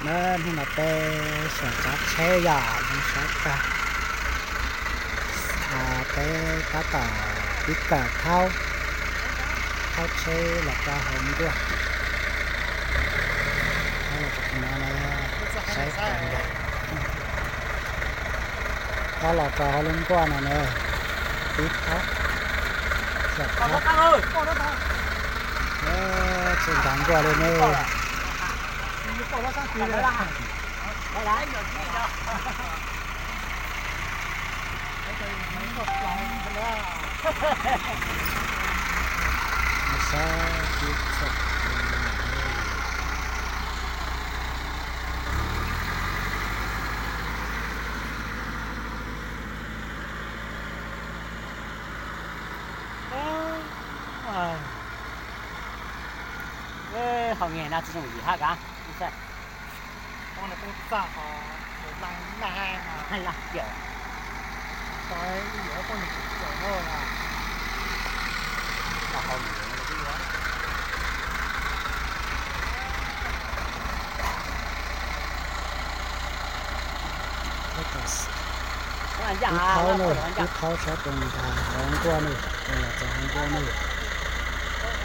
Na, hnub no peb xyom tsav tsheb yog zoo sab tag. Peb tab tom pib kawm thaub, thaub tsheb los rau hauv nkuaj. Thaub los rau hauv no na, saib kawg nkaus. Thaub los rau hauv lub nkuaj no na, pib thaub. Xyom thaub. Tsis nrov nkuaj li ne. Hau nge no tsis zoo yim hab kav. Poob txaj ho, laj laj, laj kiag. Ib thaub na, ib thaub sab tus ntag hauv nkuaj ne, los rau hauv nkuaj ne,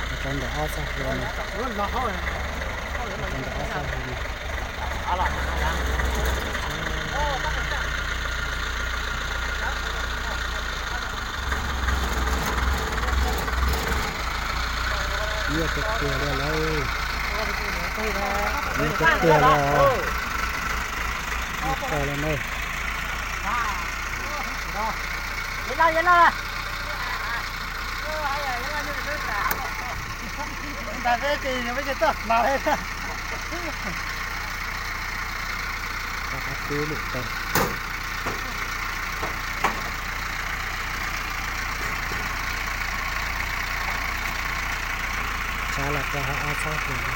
los rau ntawm ob txoj hlua ne, los rau ntawm ob txoj hlua ne. Nyiaj tiag tiag li lawm, nyiaj tiag tiag li os. Nyiaj tag li ne. Rau qab tib lwm tes. Tsav los rau hauv ob txhob hlua no.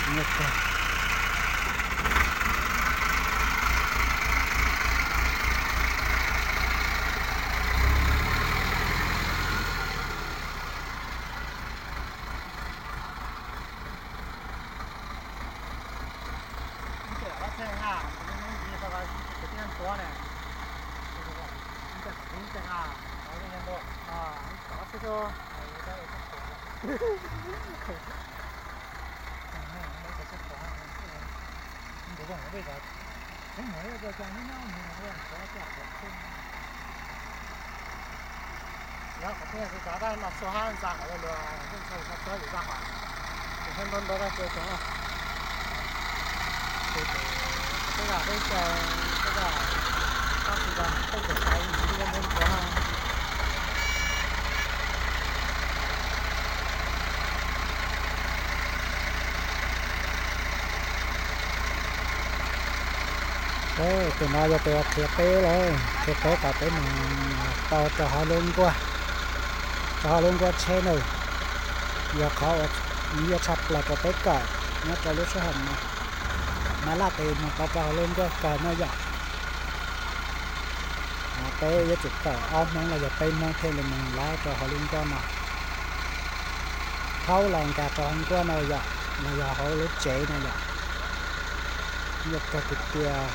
Nyiaj kawg. Yog qhov peb yog tau tab los txhua hab ntxa hauv los luag yeej txhua txhua txhua yus zaj hom. Tus sab nrau nrau tag txhua txhua. Tus tus peb zaj peb caug peb zaj, tab sis zaj peb caug xaiv ntxiv lub ntuav. Tus no yog tus qhia peb lawm, qhia peb kom peb mus tau rau hauv lub nkuaj, rau hauv lub nkuaj tsheb na. Yog qhov uas yuav tshaj plaws rau peb kawm nyob rau lub sij hawm no. Mas laj tes mus tau rau hauv lub nkuaj kawg no yom. Peb yuav tsum kawm ob hnub los yog peb hnub thiaj li mus laib rau hauv lub nkuaj no. Thaub los nkag rau hauv nkuaj no yom, los yog hauv lub tsev no yom. Nyiaj kawg tiag tiag.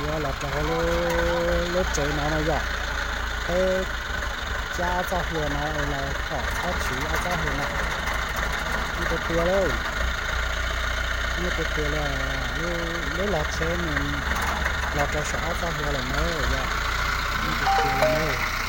Yuav los rau hauv lub tsev no no yom. Peb cab ob txoj hlua no los kom txhob tshiv ob txoj hlua no. Nyiaj tiag tiag li, nyiaj tiag tiag li. Lub lag tsheb nws los rau saum ob txoj hlua lawm na yom. Nyiaj tiag tiag li na.